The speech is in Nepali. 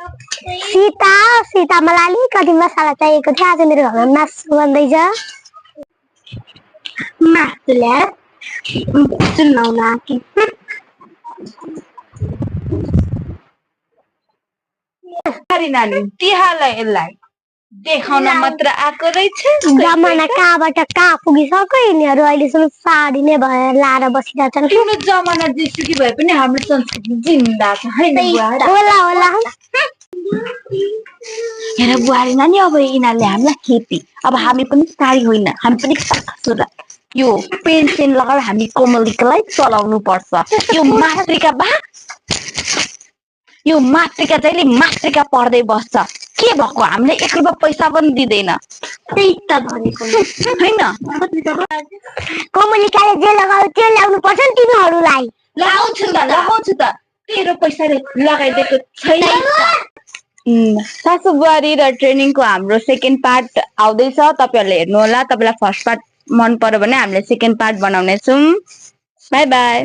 सीता मलाई अलिकति मसाला चाहिएको थियो। आज मेरो घरमा मासु बन्दैछ। मासु ल्याए सुनाउला कि नानी तिहारलाई यसलाई देखाउन मात्र आएको रहेछ। जमाना कहाँबाट कहाँ पुगिसक्यो। यिनीहरू अहिलेसम्म साडी नै भएर लाएर बसिरहेछन्। तिम्रो जमाना जेसुकै भए पनि हाम्रो संस्कृति जिन्दा छ हैन बुहारी? होला हेर बुहारी नानी, अब यिनीहरूले हामीलाई खेती, अब हामी पनि साडी होइन, हामी पनि सासुरा यो पेन्सन लगाएर हामी कोमलिकालाई चलाउनु पर्छ। यो मातृका जहिले मातृका पढ्दै बस्छ। के भएको? हामीले 1 रुपैयाँ पैसा पनि दिँदैन। त्यही त भनेको हैन? कोमलिकाले जे लगायो त्यो ल्याउनु पर्छ नि तिमीहरूलाई। लगाउँछु त तेरो पैसाले लगाइदिएको छैन। सासु बुहारी र ट्रेनिङको हाम्रो सेकेन्ड पार्ट आउँदैछ। तपाईहरुले हेर्नु होला। तपाईलाई फर्स्ट पार्ट मन पर्यो भने हामीले सेकेन्ड पार्ट बनाउने छौं। Bye bye.